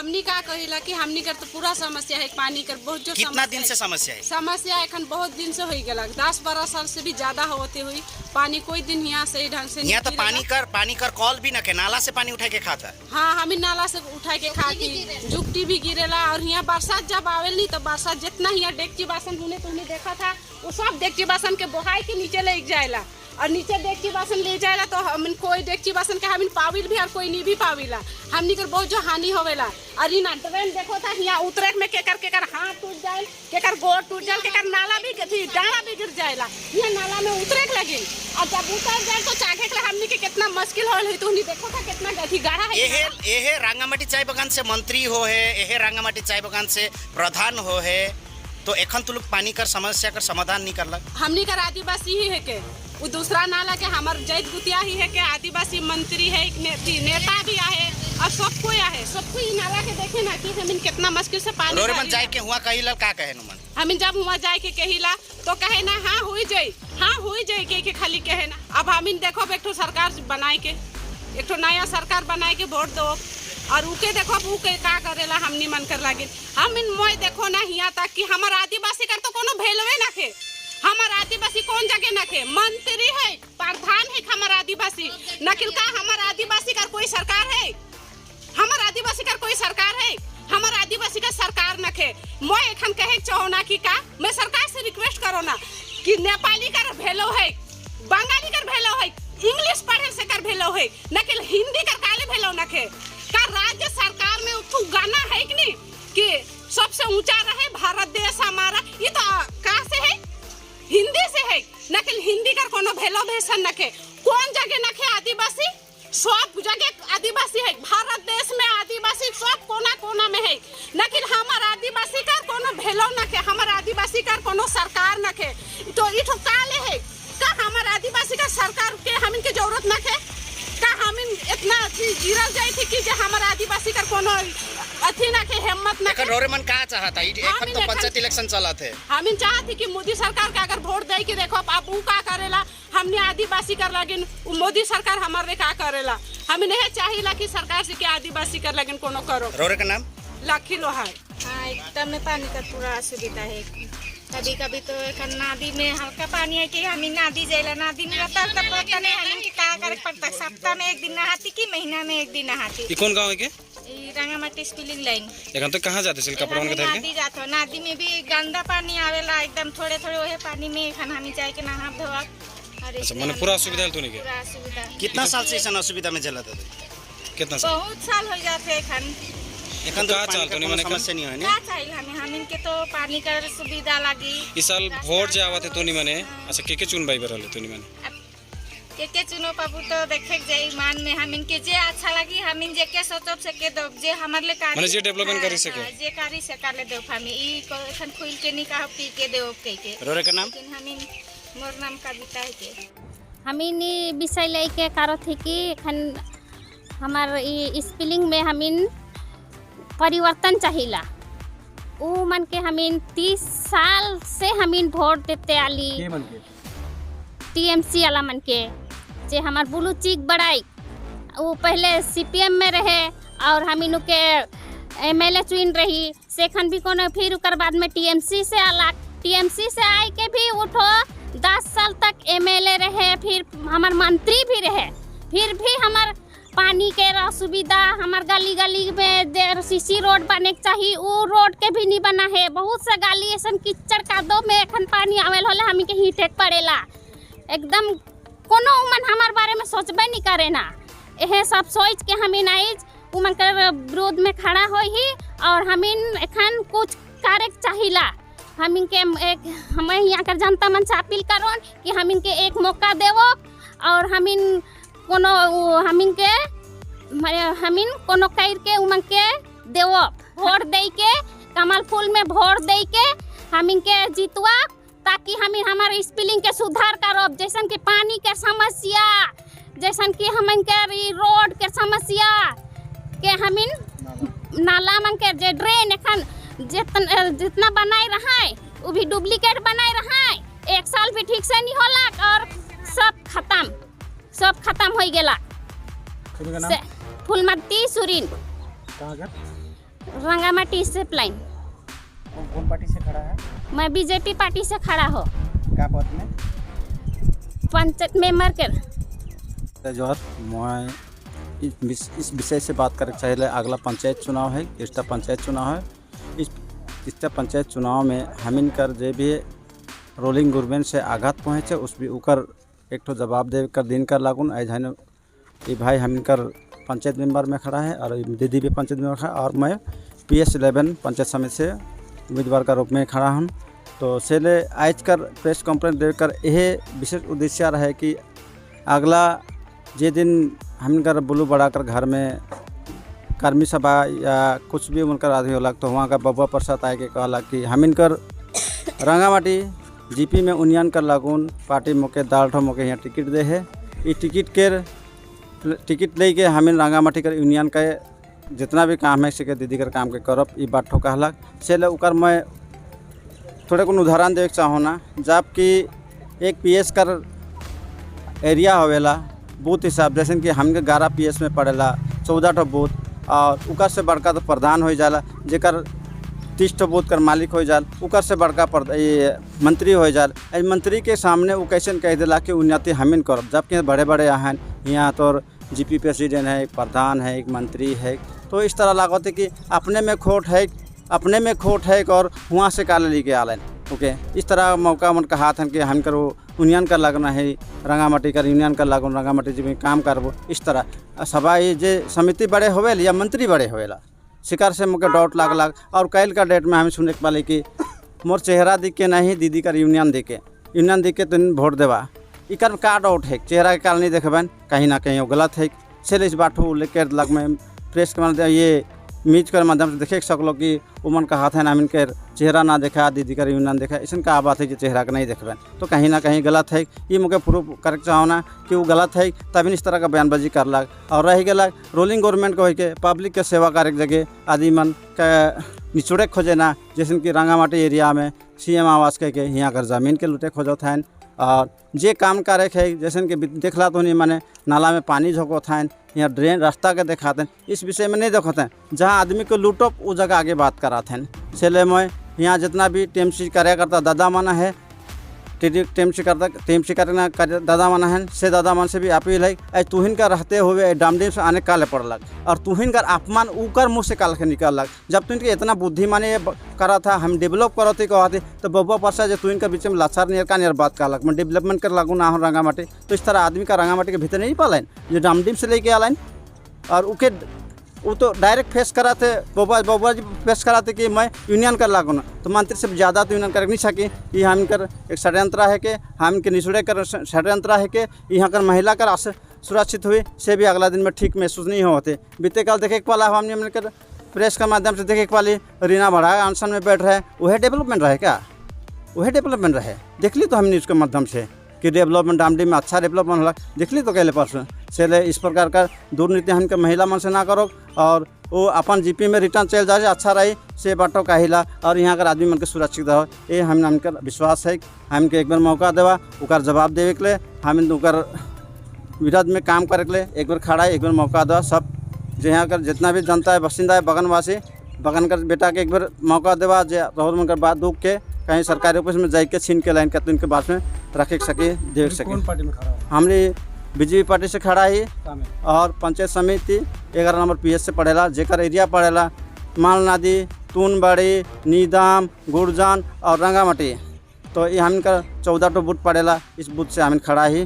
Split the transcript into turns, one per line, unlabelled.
हमनी का कहिला कि हमनी कर तो पूरा समस्या है पानी कर, बहुत जो
कितना
समस्या
दिन
है।
से समस्या है?
समस्या एखन बहुत दिन से हो गया, 10-12 साल से भी ज्यादा होते हुई। पानी कोई दिन यहाँ सही ढंग से नहीं
यहाँ तो
गिरेला।
पानी कर कॉल भी न के, नाला से पानी उठा के खाता।
हाँ, हमें नाला से उठा के खाती, जुगटी भी गिरेला। और यहाँ बरसात जब आवेल नहीं तो बरसात जितना यहाँ डेगची बासन होने तुमने देखा था, वो सब डेगची बासन के बोहाई के नीचे ले जाएला और नीचे डेगची बासन ले जाएला तो हम कोई डेगची बासन के हम पाविल भी और कोई नहीं भी पाविला। हमनी कर बहुत जो हानि होवेला। और ना ट्रेन देखो था, यहाँ उतरे में केकर केकर हाथ टूट जाए, केकर गोड़ टूट जाए, केकर नाला भी थी डाला भी गिर जाएला। यहाँ नाला में उतरे के लगी और जब उतर जाए तो चाहे के हमनी के कितना मुश्किल होल है। तो देखो था कितना अथी गाढ़ा है।
एहे एहे रांगामाटी चाय बगान से मंत्री हो है, एहे रांगामाटी चाय बगान से प्रधान हो है, तो एखन तो लोग पानी कर समस्या कर समाधान नहीं करलक।
हमनी कर आदिवासी ही है के वो दूसरा नाला के हमार जैत गुतिया ही है के आदिवासी मंत्री है, एक नेता भी आए और सब कोई आए, सब कोई नाला के देखे ना कि हमिन कितना मुश्किल से पानी
रोरे मन
भरी।
जाए के हुआ कहिला, का कहे नु मन?
हमिन जब हुआ जाए के कहिला तो कहे ना हाँ हुई जाई, हाँ हुई जाई के खाली कहे ना। अब हमिन देखो एक ठो सरकार बनाए के, एक ठो नया सरकार बनाए के वोट दो और उके देखो अब उके का करेला। हमनी मन कर लागे हम इन मोय देखो ना हिया तक कि हमार आदिवासी कर तो कोनो भेलवे ना खे। हमार आदिवासी कौन जगह ना खे, मंत्री है, प्रधान है हमार आदिवासी नकिल का। हमार आदिवासी कर कोई सरकार है? हमार आदिवासी कर कोई सरकार है? हमार आदिवासी का सरकार न खे। मोय एखन कहे चाहो ना कि का मैं सरकार से रिक्वेस्ट करो ना कि नेपाली कर भेलो है, बंगाली कर भेलो है, इंग्लिश पढ़े से कर भेलो है, नकिल हिंदी कर काले भेलो न खे। का राज्य सरकार में उठू गाना है कि नहीं कि सबसे ऊंचा रहे भारत देश हमारा, ये तो कहाँ से है? हिंदी से है। नकिल हिंदी कर कोनो भेलो भेसन नखे। कौन जगह नखे आदिवासी? सब जगह आदिवासी है। भारत देश में आदिवासी सब कोना कोना में है, लेकिन हमार आदिवासी का कोनो भेलो नखे, हमार आदिवासी का कोनो सरकार नखे। तो इठो काले है का हमार आदिवासी का सरकार के हम इनके जरूरत नखे? का हम इन इतना अथी गिरल जाए थी कि जे हमार आदिवासी का कोनो अथी नखे, हिम्मत नखे?
एखन रोरे मन का चाहता? एखन
हमिन
तो
एखन-
पंचायत इलेक्शन चलत है।
हम इन चाहती कि मोदी सरकार के अगर वोट दे के देखो अब ऊ का करेला हमने आदिवासी कर लगिन, उ मोदी सरकार हमारे का करेला। हम नहीं चाहिला कि सरकार से कि आदिवासी कर लगिन कोनो करो।
रोरे का नाम?
लाखी लोहार।
हाँ, एकदम में पानी का पूरा असुविधा है। कभी कभी तो एखन नदी में हल्का पानी है कि हम नदी जाइला, नदी में रहता तो पता नहीं हम के का करे पड़ता। सप्ताह में एक दिन नहाती कि महीना में एक दिन नहाती।
ई कौन गांव है के?
ई रंगामाटी स्पिलिंग लाइन।
एखन तो कहाँ जाते छल कपड़ा के धर के?
नदी जात हो, नदी में भी गंदा पानी आवेला एकदम थोड़े थोड़े, वही पानी में एखन हम जाए के नहा धोआ। और
अच्छा, माने पूरा असुविधा है तोनी के?
पूरा असुविधा।
कितना साल से ऐसा असुविधा में झेलत है?
कितना साल?
बहुत साल हो जाते एखन।
एखन तो
का
पानी
चाल
का
तोनी
कोनो
मने एखन?
समस्या नहीं है ने?
का चाहिए हमें? हमिन के तो पानी का सुविधा लगी।
इस साल वोट जे आवत है तोनी मने, अच्छा, के के चुन बाई रहले तोनी मने?
अब के के चुनो पाबू तो देखे जाई मान में। हमिन के जे अच्छा लगी, हमिन जे के सोचब से के दो, जे हमार ले कार्य
माने जे डेवलपमेंट
हाँ,
करी सके।
हाँ, जे करी सके ले दो हमें। ई को एखन खुल के नहीं कहब कि के देव के के।
रोरे का नाम?
लेकिन हमिन मोर नाम कविता है के।
हमिन ई विषय लेके करत ही कि एखन हमार ई स्पिलिंग में हमिन परिवर्तन चाहिला। ऊ मन के हमिन 30 साल से हमिन वोट देते आली।
के मन के?
टीएमसी वाला मन के, जे हमार ब्लू चिक बढ़ाई। वो पहले सीपीएम में रहे और हमिन के एमएलए चुन रही सेखन भी कोनो, फिर उकर बाद में टीएमसी से आला। टीएमसी से आए के भी उठो 10 साल तक एमएलए रहे, फिर हमार मंत्री भी रहे, फिर भी हमार पानी के असुविधा, हमार गली गली में जे सीसी रोड बने के चाहिए उ रोड के भी नहीं बना है। बहुत सा गाली ऐसा कीचड़ कादो में एखन पानी आवेल होले हमी के हीटे पड़ेला एकदम। कोनो उमन हमार बारे में सोचबे नहीं करे ना। एहे सब सोच के हमिन आइज उमन कर विरोध में खड़ा होई ही और हमिन एखन कुछ करे के चाहिला। हमिन के एक हमें यहाँ कर जनता मन से अपील करोन कि हमिन के एक मौका देवो और हमिन कोनो हमिन के माने हमिन कोनो कर के उमन के देवो वोट दे के, कमल फूल में वोट दे के हमिन के जीतवा, ताकि हमिन हमारे स्पिलिंग के सुधार करब, जैसन कि पानी के समस्या, जैसन कि हमिन के ई रोड के समस्या के, हमिन नाला मन के जे ड्रेन एखन जितना बनाए रहा है वो भी डुप्लीकेट बनाए रहा है। एक साल भी ठीक से नहीं होला और सब खत्म, सब खत्म हो गेला।
तुम्हारा नाम?
फूलमती सुरीन।
कहाँ का?
Rangamati step line.
कौन कौन पार्टी से खड़ा है?
मैं बीजेपी पार्टी से खड़ा हो।
का पद में?
पंचायत मेंबर के।
जोहर, मैं इस विषय से बात करे चाहिए। अगला पंचायत चुनाव है, इष्टा पंचायत चुनाव है। इस इष्टा पंचायत चुनाव में हमिन कर जे भी रोलिंग गवर्नमेंट से आघात पहुँचे उस भी उकर एक ठो जवाब दे कर दिन कर लागुन। आज हन ये भाई हमिन कर पंचायत मेंबर में खड़ा है और दीदी भी पंचायत मेंबर खड़ा और मैं PS 11 panchayat समिति से उम्मीदवार का रूप में खड़ा हूँ। तो सेले आज कर प्रेस कॉन्फ्रेंस देकर यह विशेष उद्देश्य रहे कि अगला जे दिन हमकर बुलू बढ़ाकर घर में कर्मी सभा या कुछ भी उनकर आदमी होला तो वहाँ का बबुआ प्रसाद आए के कहला कि हमिनकर रंगामाटी जीपी में उन्नयन कर लागुन पार्टी मोके दाल ठो मोके यहाँ टिकट दे है। ये टिकट के टिकट ले के हमिन रंगामाटी कर यूनियन के जितना भी काम है सके दीदी कर काम के करब, ये बात ठो कहलक। से ले उकर मैं थोड़े कुछ उदाहरण देख चाहो ना, जबकि एक पीएस कर एरिया होवेला बूथ हिसाब, जैसे कि हमके 11 पीएस में पड़ेला 14 ठो बूथ और उकर से बड़का तो प्रधान हो जाला जेकर 30 ठो बूथ कर मालिक हो जाल, उकर से बड़का ये मंत्री हो जाल। मंत्री के सामने वो कैसे कह दिला कि उन्नति हमिन करब, जबकि बड़े बड़े यहाँ यहाँ तो जीपी प्रेसिडेंट है, एक प्रधान है, एक मंत्री है। तो इस तरह लागत है कि अपने में खोट है, अपने में खोट है और वहाँ से काले लेके आलन। ओके, इस तरह मौका मन का हाथ है कि हम करो यूनियन कर लगना है, रंगामाटी कर यूनियन कर लागो, रंगामाटी जी में काम करबो। इस तरह सभा ये जे समिति बड़े होवेल या मंत्री बड़े होवेला शिकार से मुझे डाउट लाग लाग। और कल का डेट में हमें सुने के पाले कि मोर चेहरा दिख के नहीं दीदी कर यूनियन देखे, यूनियन देख के तुम वोट देवा, इकर का डाउट है, चेहरा के काल नहीं देखबन, कहीं ना कहीं वो गलत है। चले इस बात को लेकर लग में प्रेस के माध्यम ये मीज कर माध्यम से देखे सकलो कि उमन का हाथ है ना के चेहरा ना देखा दीदी कर यूनियन देखा, ऐसा का बात है कि चेहरा के नहीं देखबन, तो कहीं ना कहीं गलत है। ये मुझे प्रूफ कर चाहो कि वो गलत है तभी इस तरह का बयानबाजी कर लाग। और रह गया रोलिंग गवर्नमेंट को के पब्लिक के सेवा करे जगह आदि मन के निचोड़े खोजे ना, जैसे कि रंगामाटी एरिया में सीएम आवास कह के यहाँ कर जमीन के लूटे खोजत हैं और जे काम करे है जैसे कि देखला तो नहीं माने नाला में पानी झोंकत हैं या ड्रेन रास्ता के दिखाते हैं, इस विषय में नहीं देखते हैं। जहाँ आदमी को लूटो वो जगह आगे बात कराते हैं। इसलिए मैं यहाँ जितना भी टीएमसी कार्यकर्ता दादा माना है, टीएमसी करता टीएमसी करना दादा माना है, से दादा मन से भी अपील है ऐ तुहिन का रहते हुए डामडीम से आने काले पड़लक और तुहिन का अपमान ऊकर मुँह से काल के निकलक। जब तुहिन के इतना बुद्धिमानी करा था हम डेवलप करो थे कहते तो बबुआ प्रसाद जो तुहिन के बीच में लाचार नियर का नियर बात कहलक मैं डेवलपमेंट कर लागू ना हो रंगामाटी, तो इस तरह आदमी का रंगामाटी के भीतर नहीं पालन जो डामडीम से लेके आलन और उके वो तो डायरेक्ट फेस कराते बबुआ बबुआ जी फेस कराते कि मैं यूनियन कर लागू ना, तो मंत्री से ज़्यादा तो यूनियन कर नहीं सकी। ये हम कर एक षड्यंत्र है कि हम के निचोड़े कर षड्यंत्र है कि यहाँ कर महिला कर सुरक्षित हुई से भी अगला दिन में ठीक महसूस नहीं होते। बीते कल देखे पाला हमने कर प्रेस के माध्यम से देखे पाली रीना बढ़ा अनशन में बैठ रहे, वह डेवलपमेंट रहे क्या, वह डेवलपमेंट रहे देख ली तो हमने इसके माध्यम से कि डेवलपमेंट डामडी में अच्छा डेवलपमेंट होला देख ली तो कहले परसों से इस प्रकार का दुर्नीति हमके महिला मन से ना करो और वो अपन जीपी में रिटर्न चल जाए अच्छा रही से बाटो काहिला और यहाँ कर आदमी मन के सुरक्षित रहो, ये हम हमके विश्वास है। हमके एक बार मौका देवा उकर जवाब देवे के लिए, हम उकर विरोध में काम करे के लिए एक बार खड़ा है, एक बार मौका देवा सब जो यहाँ कर जितना भी जनता है बसिंदा है बगनवासी बगन कर बेटा के एक बार मौका देवा जे रोहन मन कर बात दुख के कहीं सरकारी ऑफिस में जाके छीन के लाइन के तो इनके बात में रख सके देख सके।
कौन पार्टी में खड़ा हो?
हमने बीजेपी पार्टी से खड़ा ही और पंचायत समिति 11 नंबर पीएस से पढ़ेला, जेकर एरिया पढ़ेला माल नदी तुनबाड़ी नीदाम गुरजान और रंगामाटी, तो ये हम का 14 ठो बूथ पड़ेला, इस बूथ से हम खड़ा ही।